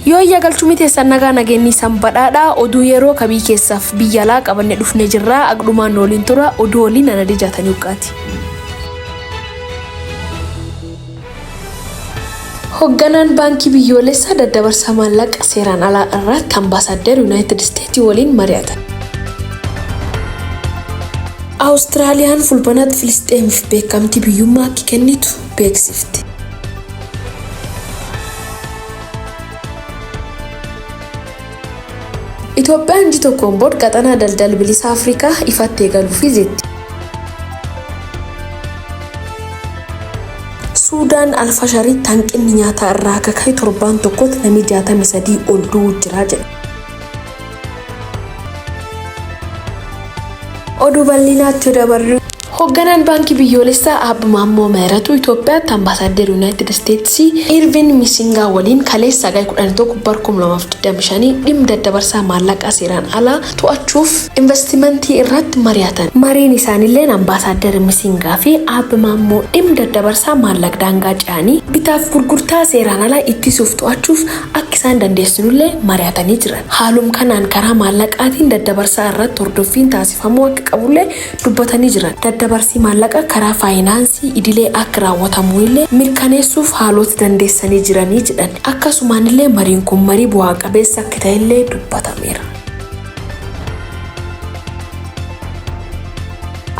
Yoo iyya galchumii teessan nagaa nageenyi san badhaadhaa oduu yeroo kabii keessaaf biyya alaa qabanne dhufne jirraa aqdhumaan waliin tura oduu waliin ana dijaatanii uqqaati. Hoogganaan baankii biyyoolessaa daddabarsa maallaqa seeraan alaa irratti ambaasaadder Yuunaayitid Isteetii waliin mari'atan. Awustiraaliyaan fulbanatti Filisxeemiif beekamtii biyyummaa akka kennitu beeksifte. Itoophiyaan ji tokkoon booda qaxanaa daldala bilisa Afrikaa ifatti eegaluufi jetti. Suudaan Alfasharitti hanqinni nyaataa irraa akka ka'e torbaan tokkotti namni 63 ol du'uu jira jedha. Oduu bal'inaatti yoo dabarru Hoogganaan baankii biyyoolessaa Aabba Maammoo Mihiratuu Itoophiyaatti ambaasaadder Yuunaayitid Isteetsii Irvin Misingaa waliin kaleessa Hagayya 11 bara 2025 dhimma daddabarsaa maallaqaa seeraan alaa to'achuuf investimentii irratti mari'atan. Mariin isaaniilleen ambaasaadder Misingaa fi Aabba Maammoo dhimma daddabarsaa maallaqa daangaa ce'anii bitaaf gurgurtaa seeraan alaa ittisuuf to'achuuf akka isaan dandeessinullee mari'atanii jiran. Haalum kanaan karaa maallaqaatiin daddabarsaa irratti hordoffiin taasifamuu akka qabullee dubbatanii jiran. Daddabarsii maallaqa karaa faayinaansii idilee akka raawwatamu illee mirkaneessuuf haalota dandeessanii jiranii jedhan. Akkasumaan illee mariin kun marii bu'aa qabeessa akka ta'ellee dubbatameera.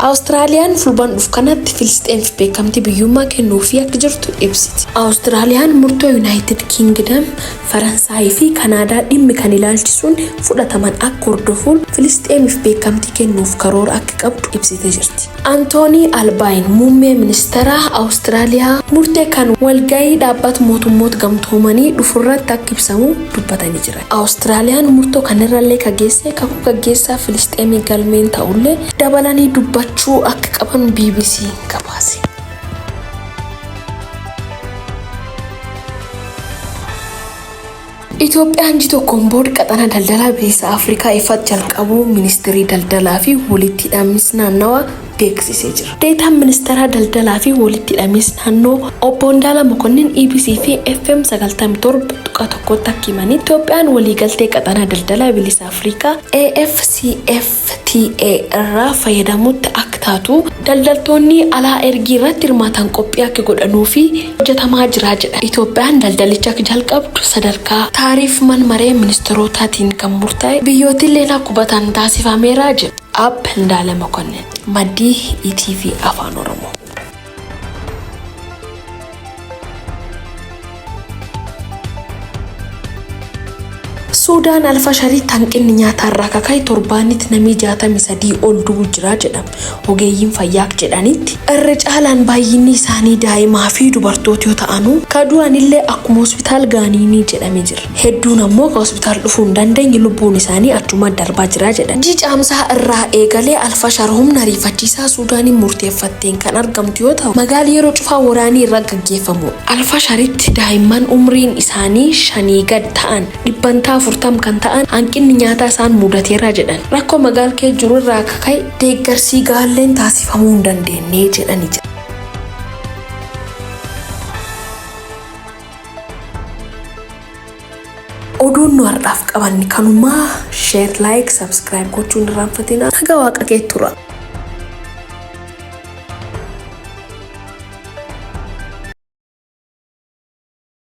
Awustiraaliyaan fulban dhufu kanatti Filisxeemiif beekamtii biyyummaa kennuufii akka jirtu ibsiti. Awustiraaliyaan murtoo Yuunaayitid Kiingdam, Faransaayii fi Kanaadaa dhimmi kan ilaalchisuun fudhataman akka hordofuun Filisxeemiif beekamtii kennuuf karoora akka qabdu ibsitee jirti. Antoonii Albaayin muummee ministeera Awustiraaliyaa murtee kan walgahii dhaabbata mootummoota gamtoomanii dhufurratti akka ibsamu dubbatanii jiran. Awustiraaliyaan murtoo kanarrallee kageesse kakuu gaggeessaa Filisxeemii galmeen ta'ullee dabalanii dubbachuu akka qaban BBC gabaase. Itoophiyaan ji tokkoon booda qaxana daldalaa bilisa Afrikaa ifatti jalqabuu ministeerri daldalaa fi walitti hidhamiinsa naannawaa beeksisee jira. Deetaan ministeera daldalaa fi walitti hidhamiinsa naannoo obbo Ndaala Mokonnin EBC fi FM 97.1 akka himanitti Itoophiyaan waliigaltee qaxana daldalaa bilisa Afrikaa AfCFTA irraa fayyadamutti akka taatu daldaltoonni alaa ergii irratti hirmaatan qophii akka godhanuu fi hojjetamaa jira jedha. Itoophiyaan daldalicha akka jalqabdu sadarkaa taariif man maree ministeerotaatiin kan murtaa'e biyyootillee akka hubatan taasifameera jedha. Aab Ndaala Mokonnin maddii ETV Afaan Oromoo. Suudaan Alfasharitti hanqinni nyaataa irraa kaka'e torbaanitti namni 63 ol du'u jira jedhama. Ogeeyyiin fayyaa akka jedhanitti irra caalaan baay'inni isaanii daa'imaa fi dubartoota yoo ta'anu ka du'anillee akkuma hospitaal ga'aniini jedhamee jira. Hedduun ammoo ka hospitaal dhufuu hin dandeenye lubbuun isaanii achuma darbaa jira jedhan. Ji'a caamsaa irraa eegalee Alfashar humna ariifachiisaa Suudaaniin murteeffatteen kan argamtu yoo ta'u magaalli yeroo cufaa waraanii irra gaggeeffamu. Alfasharitti daa'imman umriin isaanii 5 gad ta'an 40% kan ta'an hanqinni nyaataa isaan mudateera jedhan. Rakkoo magaal kee jiru irraa akka ka'e deeggarsii gaalleen taasifamuu hin dandeenye jedhanii jiru. Oduun nu har'aaf qabanne kanumaa share, like, subscribe gochuun irraanfatina. Nagaa waaqa kee tura.